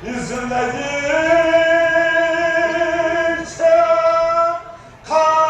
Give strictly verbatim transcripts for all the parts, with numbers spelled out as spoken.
یہِ زندگی چھےٚ خا-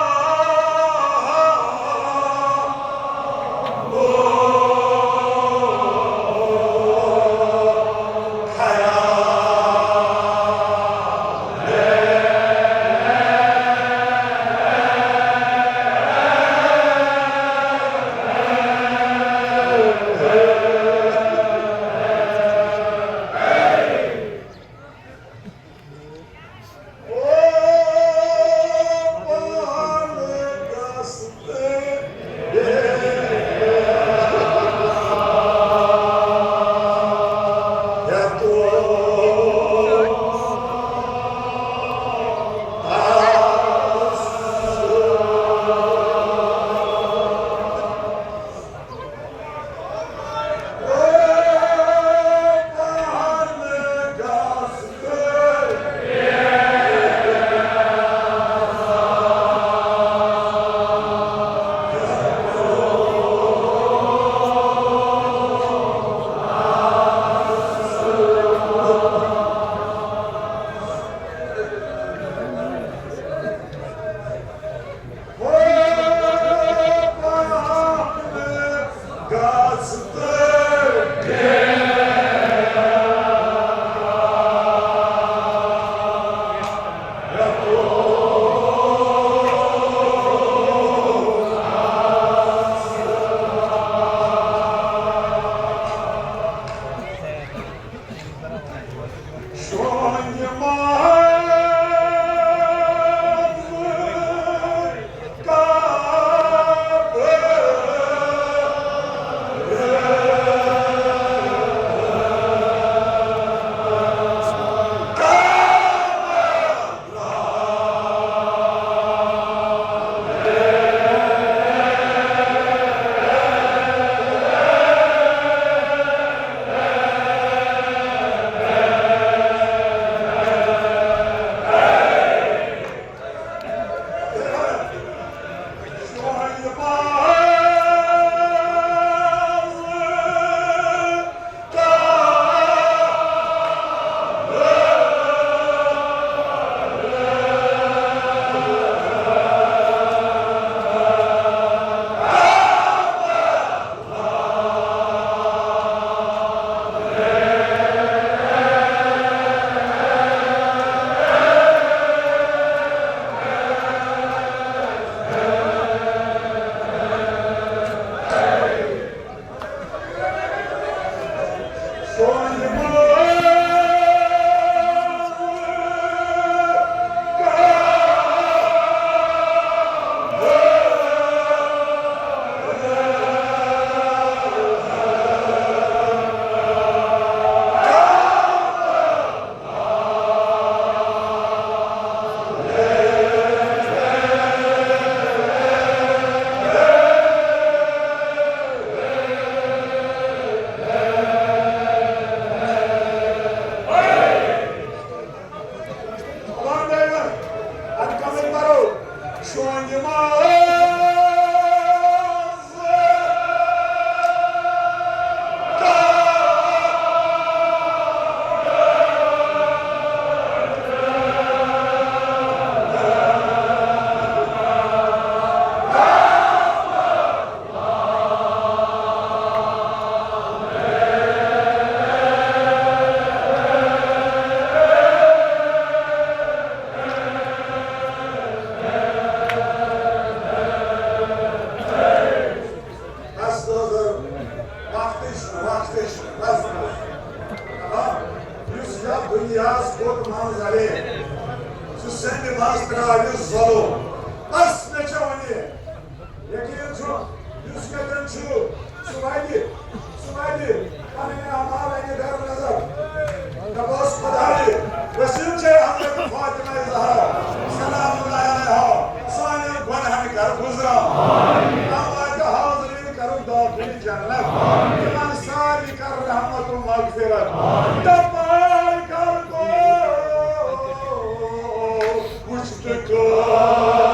بس روزو وقتٕچ، وقتٕچ، بس، بس۔ آ، یُس یتھ دُنیاہس کوٚت منٛز اَلے، سُہ سندِ منٛز ترٛاوِ ظلم۔ بس، مےٚ چھےٚ وۄنۍ یہِ یقین چھُ، یُس ییٚتٮ۪ن چھُ، سُہ واتہِ، سُہ واتہِ پنٕنۍ اعمال انہِ در نظر۔ دپوس خدایہِ، وسیٖلہٕ چھے حضرت فاطمہ زہرا سلام اللہ علیہا سانٮ۪ن گۄنہن کر گُزران۔ تام واتہِ حاضریٖن کرُن دٲخل جنت۔ تِمن سارنٕے کر رحمت و مغفرت۔ تپار کر کو وُچھ تہٕ کر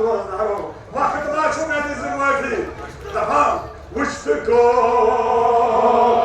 وقت ما چھُ مےٚ دِژ معٲفی، دَپان وٕچھ تہٕ گوٚو۔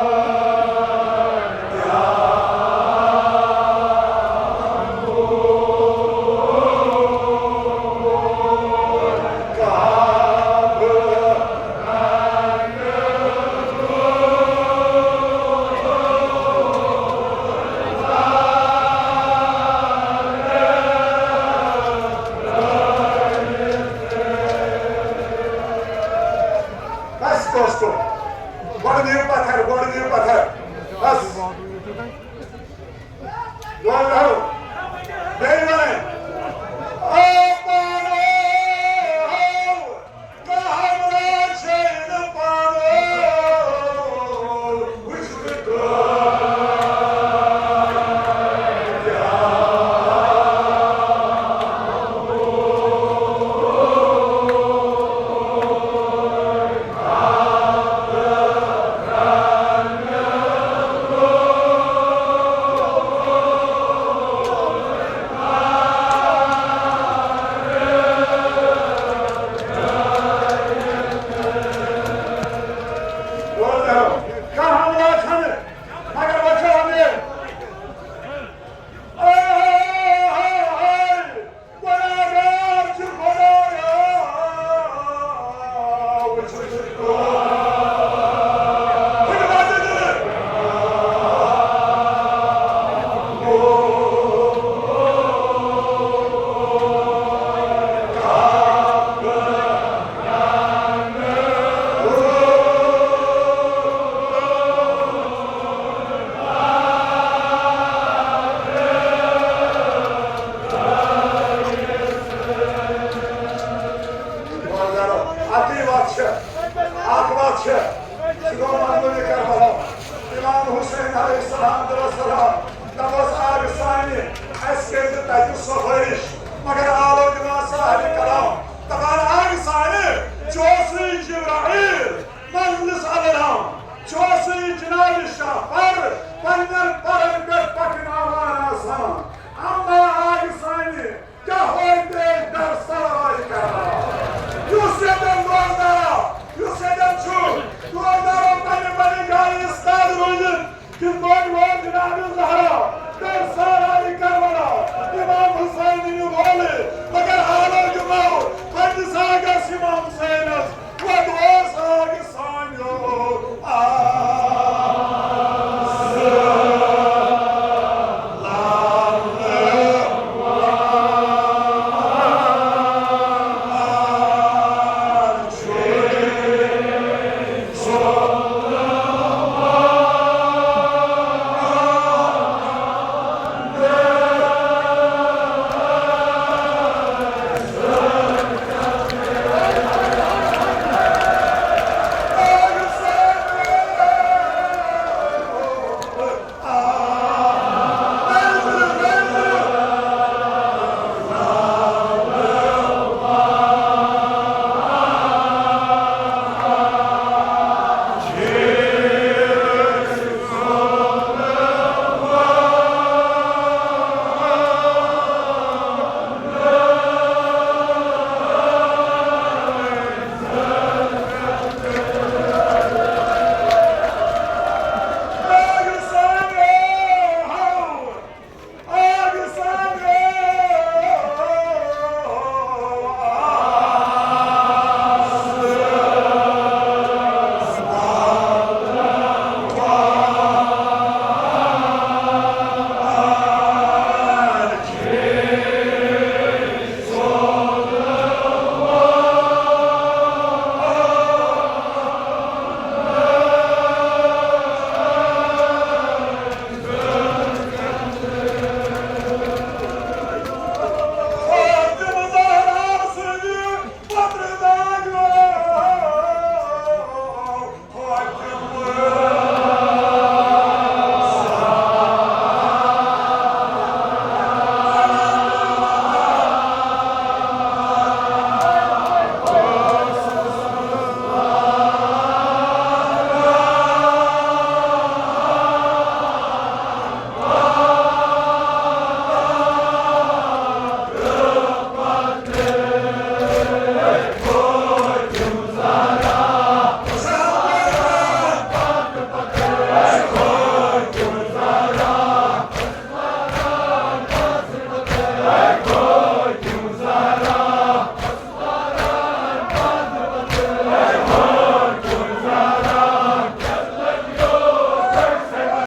بس دوستو، گۄڈٕ دِیِو پتھر، گۄڈٕ دِیِو پتھر۔ بس۔ گۄڈٕ دِیِو۔ بیٚیہِ وَنٕنۍ۔ او پانو، ہو، کانٛہہ ہمراہ چھے نہٕ پانو۔ وٕچھ تہٕ کانٛہہ ہمراہ چھنہٕ، مگر وۄنۍ چھِ ہمراہ۔ آے، آے، آے، گۄناہگار چھُ خۄدایا، وٕچھ، وٕچھ، خۄدایا۔ اَکٕے وَتھ چھےٚ، اَکھ وَتھ چھےٚ، سُہ گوٚو مقبوٗلِ کربلا۔ امام حسین علیہ السلام تہٕ وسلام، دَپُس، آب سانہِ، اَسہِ کٔرۍ زِ تَتہِ سفٲرِش، مگر عالم